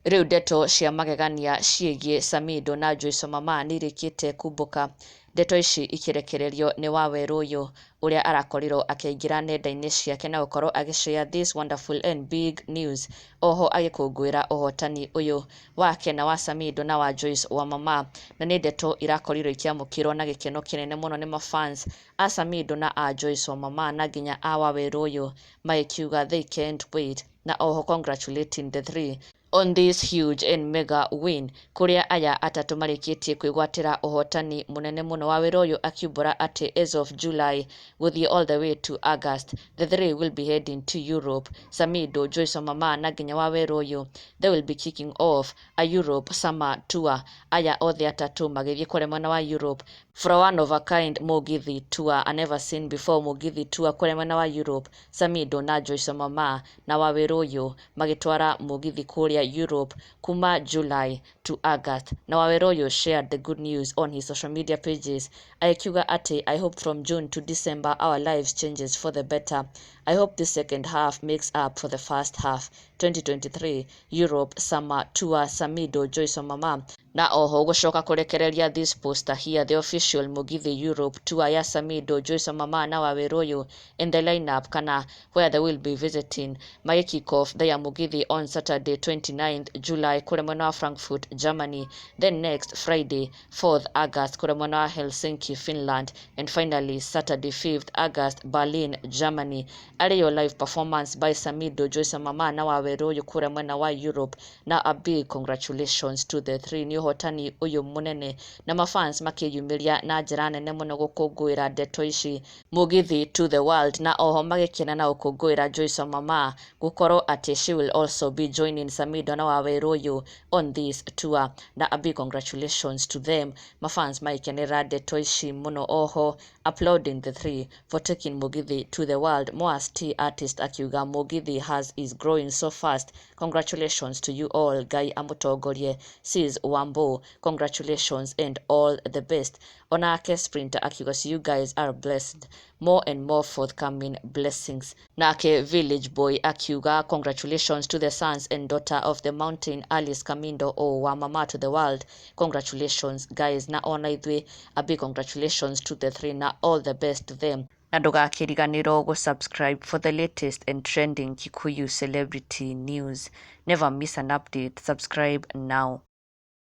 Rĩu ndeto cia magegania ciĩgiĩ Samidoh na Joyce Mama nĩ irĩkĩte kumbũka. Ndeto ici ikĩrekererio nĩ Waweru ũyũ ũrĩa arakorirwo akĩingĩra nenda-inĩ ciake na gũkorwo agĩ share this wonderful and big news. Oho agĩkũngũĩra ũhotani ũyũ wake na wa Samidoh na wa Joyce wa Mama, na nĩ ndeto irakorirwo ikĩamũkĩrwo na gĩkeno kĩnene mũno nĩ mafans a Samidoh na a Joyce wa Mama na nginya a Waweru ũyũ, magĩkiuga they can't wait, na oho congratulating the three on this huge and mega win, kũrĩa aya atatũ marĩkĩtie kwĩgwatĩra ũhotani mũnene mũno. Waweru ũyũ akiumbũra atĩ as of July gũthiĩ all the way to August, the three will be heading to Europe. Samidoh, Joyce Mama na nginya Waweru ũyũ, they will be kicking off a Europe summer tour. Aya othe atatũ magĩthiĩ kũrĩa mwena wa Europe for a one of a kind Mugithi tour, a never seen before Mugithi tour kũrĩa mwena wa Europe. Samidoh na Joyce Mama na Waweru ũyũ magĩtwara Mugithi kũrĩa Europe kuma July to August. Na Waweru ũyũ shared the good news on his social media pages, akiuga atĩ, "I hope from June to December our lives changes for the better. I hope this second half makes up for the first half. 2023 Europe Summer Tour, Samidoh, Joyce Mama." Na oho gũcoka kũrekereria this poster here, the official Mugithi Europe tour ya Samidoh, Joyce Mama na Waweru ũyũ, in the lineup kana where they will be visiting, magĩ kick off their Mugithi on Saturday 29th July kũrĩa mwena wa Frankfurt, Germany, then next Friday 4th August kũrĩa mwena wa Helsinki, Finland, and finally Saturday 5th August, Berlin, Germany, arĩyo live performance by Samidoh, Joyce Mama na Waweru ũyũ kũrĩa mwena wa Europe. Na a big congratulations to the three nĩ ũhotani ũyũ mũnene, na mafans makĩyumĩria na njĩra nene mũno gũkũngũĩra ndeto ici, Mugithi to the world, na oho magĩkena na gũkũngũĩra Joyce Mama gũkorwo atĩ she will also be joining Samidoh na Waweru ũyũ on this tour. Na a big congratulations to them, mafans magĩkenerera ndeto ici mũno, oho applauding the three for taking Mugithi to the world. Moas T artist akiuga, "Mugithi has is growing so fast. Congratulations to you all. Ngai amũtongorie. Sis Wambo, congratulations and all the best." Onake Sprinter akiuga, "So you guys are blessed. More and more forthcoming blessings." Nake Village Boy akiuga, "Congratulations to the sons and daughter of the mountain, Alice Kamindo o wa mama to the world. Congratulations, guys." Na ona ithuĩ a big congratulations to the three na all the best to them, na ndũgakĩriganĩrwo gũ-subscribe for the latest and trending Kikuyu celebrity news. Never miss an update. Subscribe now.